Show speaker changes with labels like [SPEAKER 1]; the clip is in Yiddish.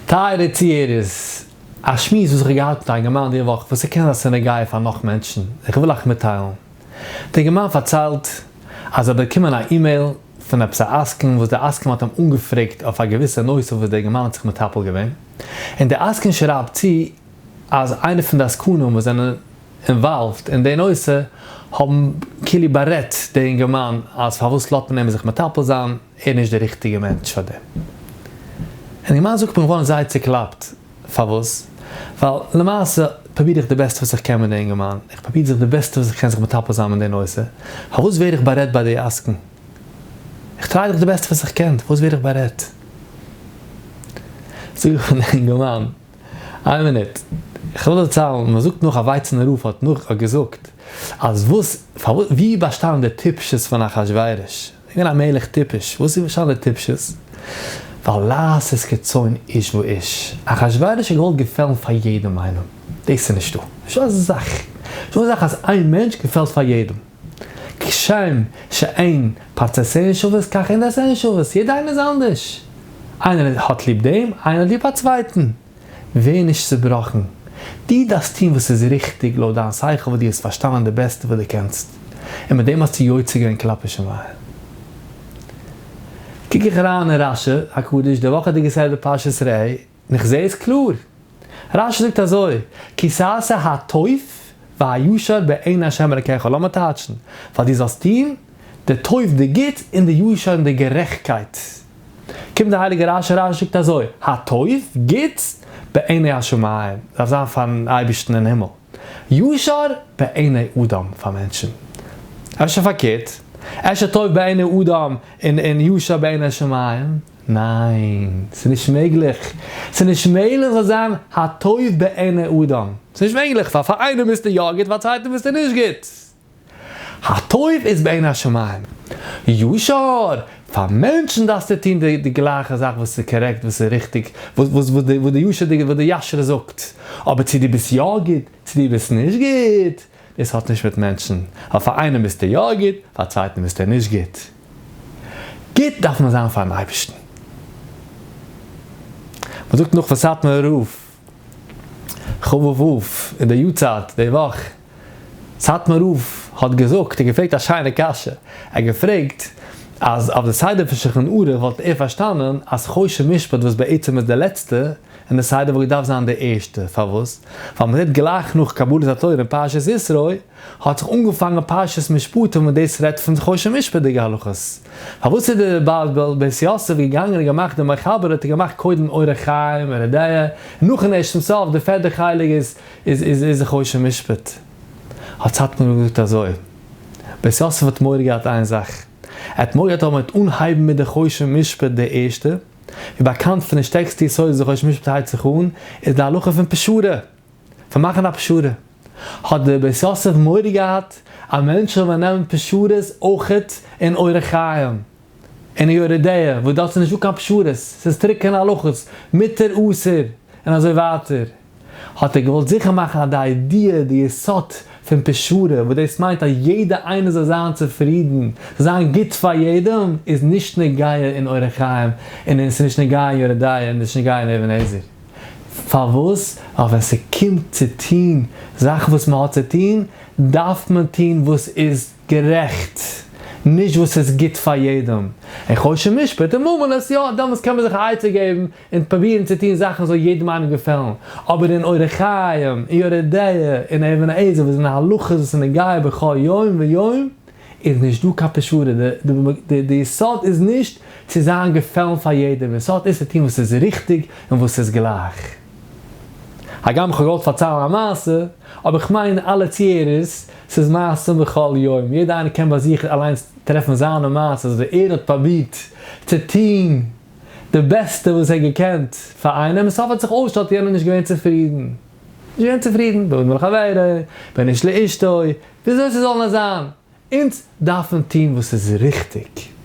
[SPEAKER 1] טייערע צוהערערס, א שמועס וואס איך האב געהאט מיט א אינגערמאן די וואך וואס ס'קען זיין ס'איז נוגע פאר נאך מענטשן, איך וויל אייך מיטטיילן. דער אינגערמאן פארציילט אז ער האט באקומען א אימעיל פון עפעס א עסקן וואס דער עסקן האט אים אנגעפרעגט אויף א געוויסע נושא וואס דער אינגערמאן האט זיך מטפל געווען, און דער עסקן שרייבט צו אז איינער פון די עסקנים וואס זענען involved אין די נושא האבן כאילו בארעדט די אינגערמאן אז פארוואס לאזט מען אים זיך מטפל זיין, ער איז נישט די ריכטיגע מענטש פאר דעם. און אינגערמאן זאגט כ'בין געווארן זייער צוקלאפט, פארוואס? ווייל למעשה פרוביר איך די בעסטע וואס איך קען מיט די אינגערמאן, איך פרוביר זיך די בעסטע וואס איך קען זיך מטפל זיין מיט די נושא, פארוואס ווער איך בארעדט ביי די עסקן? איך try דאך די בעסטע וואס איך קען, פארוואס ווער איך בארעדט? זאג איך פאר די אינגערמאן, איין מינוט, איך וויל דערציילן, מען זאגט נאך א ווייצענער רב האט נאך האט געזאגט אז וואס פארוואס ווי באשטאנען די טיפשות פון אחשורוש, איז געווען א מלך טיפש, וואס איז באשטאנען די טיפשות? ווייל לעשות כרצון איש ואיש, אחשורוש האט געוואלט געפעלן פאר יעדעם איינעם, דאס איז נישטא, נישטא אזא זאך, נישטא אזא זאך אז איין מענטש געפעלט פאר יעדעם, כשם שאין פרצופיהן שוות כך אין דעותיהן שוות, יעדער איינער איז אנדערש, איינער האט ליב דעם, איינער האט ליב א צווייטן, ווער נישט צובראכן, דו דארפסט טון וואס איז ריכטיג לויט דיין שכל וואס דו האסט פארשטאנען די בעסטע וואס דו קענסט, און מיט דעם האסטו יוצא געווען כלפי שמיא. קוק איך אריין אין רשי הקדוש די וואכעדיגע סדרה פרשת ראה, און איך זע עס קלאר. רשי זאגט אזוי, כי תעשה הטוב והישר בעיני ה' אלקיך, לאמיר טייטשן, ווייל דו זאלסט טון די טוב די גוטס און די ישר און די גערעכטקייט. קומט די הייליגע רשי, רשי זאגט אזוי, הטוב, גוטס, בעיני השמים, דארף זיין פארן אייבערשטן אין הימל, ישר בעיני אדם, פאר מענטשן. אפשר פארקערט, אפשר טוב בעיני אדם און ישר בעיני שמים? ניין, ס'איז נישט מעגליך. ס'איז נישט מעגליך זאל זיין הטוב בעיני אדם. ס'איז נישט מעגליך, ווייל פאר איינעם ביסטו יא גוט, פאר א צווייטן ביסטו נישט גוט. הטוב איז בעיני השמים. ישר, פאר מענטשן דארפסטו טון די גלייכע זאך וואס איז קארעקט, וואס איז ריכטיג, וואס די ישר'דיגע, וואס די ישר זאגט. אבער צו דו ביסט יא גוט, צו דו ביסט נישט גוט, דאס האט נישט מיט מענטשן. ווייל פאר איינעם ביסטו יא גוט, פאר א צווייטן ביסטו נישט גוט. גוט דארף מען זיין פארן אייבערשטן. מען זאגט נאך פון סאטמארער רב כ ו אב אין די יארצייט די וואך, סאטמאר רב האט געזאגט און געפרעגט א שיינע קשיא, ער האט געפרעגט אז אויף די סדר פון שולחן ערוך וואלט ער פארשטאנען אז חושן משפט וואס בעצם איז די לעצטע אין די סדר וואלט געדארפט זיין די ערשטע, פארוואס? ווייל מען זעט גלייך נאך קבלת התורה אין פרשת יתרו האט זיך אנגעפאנגען פרשת משפטים און דאס רעדט פון חושן משפט'דיגע הלכות. פארוואס איז דער בעל בית יוסף געגאנגען און געמאכט די מחבר האט ער געמאכט קודם אורח חיים יורה דעה און נאכן ערשט צום סוף די פערדע חלק איז איז איז חושן משפט. האט סאטמאר רב געזאגט אזוי, בית יוסף האט מורא געהאט איין זאך, ער האט מורא געהאט אויב מען וועט אנהייבן מיט די חושן משפט די ערשטע, ווי באקאנט פון די שטערקסטע יסודות די חושן משפט הייבט זיך אן, איז די הלכה פון פשרה, פון מאכן א פשרה. האט דער בית יוסף מורא געהאט אז מענטשן וועלן נעמען פשרות אויכעט אין אורח חיים און אין יורה דעה וואס דארט איז נישטא קיין פשרות, ס'איז טרוקענע הלכות, מותר אסור און אזוי ווייטער, האט ער געוואלט זיכער מאכן אז די idea, די יסוד פון פשרה, וואס דאס מיינט אז יעדער איינער זאל זיין צופרידן, זאל זיין גוט פאר יעדעם, איז נישט נוגע אין אורח חיים און ס'איז נישט נוגע אין יורה דעה און נישט נוגע אין אבן העזר. פארוואס? ווייל ווען ס'קומט צו טון זאכן וואס מ'האט צו טון, דארף מען טון וואס איז גערעכט, נישט וואס איז גוט פאר יעדעם. און חושן משפט און ממונות, יא, דעמאלטס קען מען זיך א עצה געבן און פרובירן צו טון זאכן זאל יעדעם איינעם געפעלן. אבער אין אורח חיים, אין יורה דעה, אין אבן העזר וואס זענען הלכות וואס איז נוגע בכל יום ויום, איז נישט דא קיין פשרה, די יסוד איז נישט צו זיין געפעלן פאר יעדעם, די יסוד איז צו טון וואס איז ריכטיג און וואס איז גלייך. הגם כ'האב געוואלט פארציילן א מעשה, אבער כ'מיין אלע צוהערערס, ס'איז מעשים בכל יום, יעדער איינער קען ביי זיך אליינס טרעפן זיינע מעשות ווי ער האט פרובירט צו טון די בעסטע וואס ער האט געקענט פאר איינעם, און סוף האט זיך אויסגעשטעלט יענער נישט געווען צופרידן, נישט געווען צופרידן, בין אדם לחבירו, בין איש לאשתו, וויאזוי ס'זאל נאר זיין, אונז דארפן טון וואס איז ריכטיג.